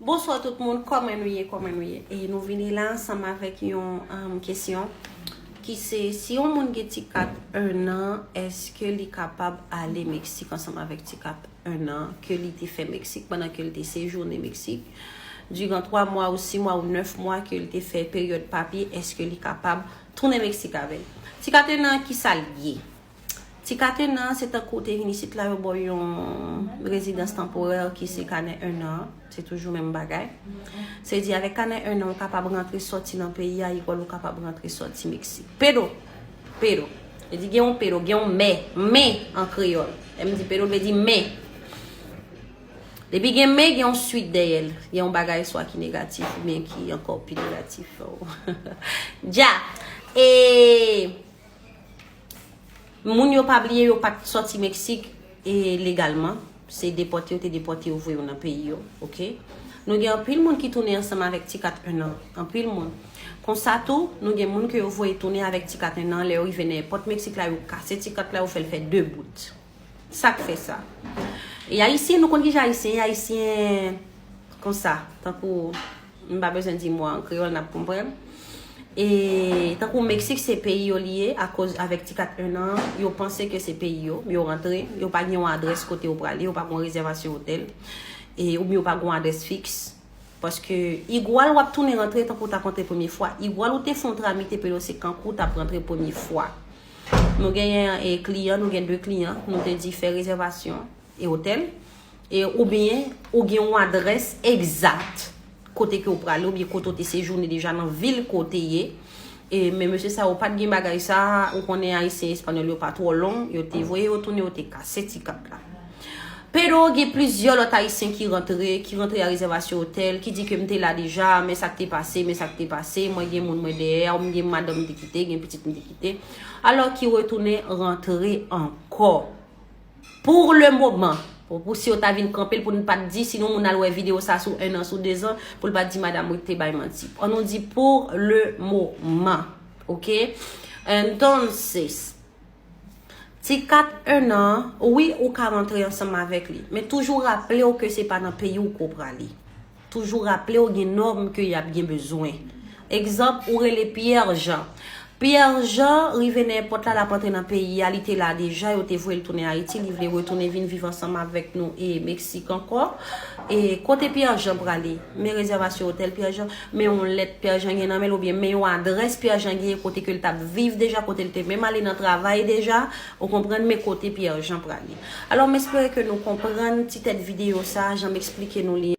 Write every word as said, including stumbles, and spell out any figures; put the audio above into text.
Bonswa tout moun, kòman nou ye, kòman nou ye? E nou vini la ansanm avèk yon um, kesyon ki se, si yon moun gen ti kat en an, èske li kapab ale Meksik ansanm avèk ti kat en an ke li te fè Meksik pandan ke li te sejounen Meksik? Diran twa mwa ou sis mwa ou nèf mwa ke li te fè peryòd papye, èske li kapab tounen Meksik avè l? Ti kat en an, ki sa l ye? Ti kat en an, se tankou w te vin isit la, yo ba w yon rezidans tanporè ki se kanè en an, se toujou menm bagay. Se di avèk kanè en an, ou kapab rantre sòti nan peyi a, egòl ou kapab rantre sòti Meksik. Pedo, pedo. E di gen yon pedo, gen yon mè, mè an kreyòl. Lè m di pedo, vle di mè. Depi gen mè, gen yon swit dèyè l. Gen yon bagay swa ki negatif oubyen ki ankò pi negatif. Dja, e moun yo pa bliye yo pa t sòti Meksik e legalman. Se depòte yo te depòte yo voye yo nan peyi yo, oke? Nou gen anpil moun ki tounen ansanm avèk ti kat en an. Anpil moun. Konsa tou, nou gen moun ke yo voye tounen avèk ti kat en an, lè yo rive nan èpòt Meksik la, yo kase ti kat la, yo fè l fè de bout. Sa k fè sa? E ayisyen, nou konn kijan ayisyen ye, ayisyen konsa, tankou, m pa bezwen di mo a an kreyòl, n ap konprann. E tankou Meksik se peyi yo li ye, akoz avèk ti kat en an, yo panse ke se peyi yo, yo rantre, yo pa gen yon adrès kote yo prale, yo pa gen yon rezèvasyon otèl, e oubyen yo pa gen yon adrès fiks. Paske igwal w ap tounen rantre tankou w t ap rantre premye fwa. Igwal ou te fè yon tramite pedo se kankou w t ap rantre premye fwa. Nou genyen e kliyan, nou gen de kliyan, nou te di fè rezèvasyon e otèl, e oubyen ou gen yon adrès egzat kote ke w prale oubyen kote w te sejounen deja nan vil kote ye. E men mesye sa yo pa t gen bagay sa, ou konnen ayisyen espanyòl yo pa twò long, yo te voye yo tounen, yo te kase ti kat la. Pedo gen plizyè lòt ayisyen ki rantre, ki rantre a rezèvasyon otèl, ki di ke m te la deja, men sa k te pase, men sa k te pase, mwen gen moun mwen dèyè, m gen madanm m te kite, gen pitit m te kite. Alò ki retounen rantre ankò. Pour le moment, pou, pou si yo ta vin kanpe l pou n pa t di, sinon moun al wè videyo sa sou en an, sou de zan, pou l pa t di madam Ruth te bay manti. An nou di pour le moment, oke? Entonces, ti kat en an, wi, ou ka rantre ansanm avèk li, men toujou raple w ke se pa nan peyi w ke w prale. Toujou raple w gen nòm ke y ap gen bezwen. Egzanp, ou rele Pierre Jean. Pierre Jean rive nan èpòt la, l ap antre nan peyi a, li te la deja, yo te voye l tounen Ayiti, li vle retounen vin viv ansanm avèk nou e Meksik ankò. E kote Pierre Jean prale? Men rezèvasyon otèl Pierre Jean, men yon lèt Pierre Jean gen nan men l, oubyen men yon adrès Pierre Jean genyen kote ke l t ap viv deja, kote l te menm ale nan travay deja, ou konprann, men kote Pierre Jean prale. Alò, m espere ke nou konprann ti tèt videyo sa, jan m eksplike nou li.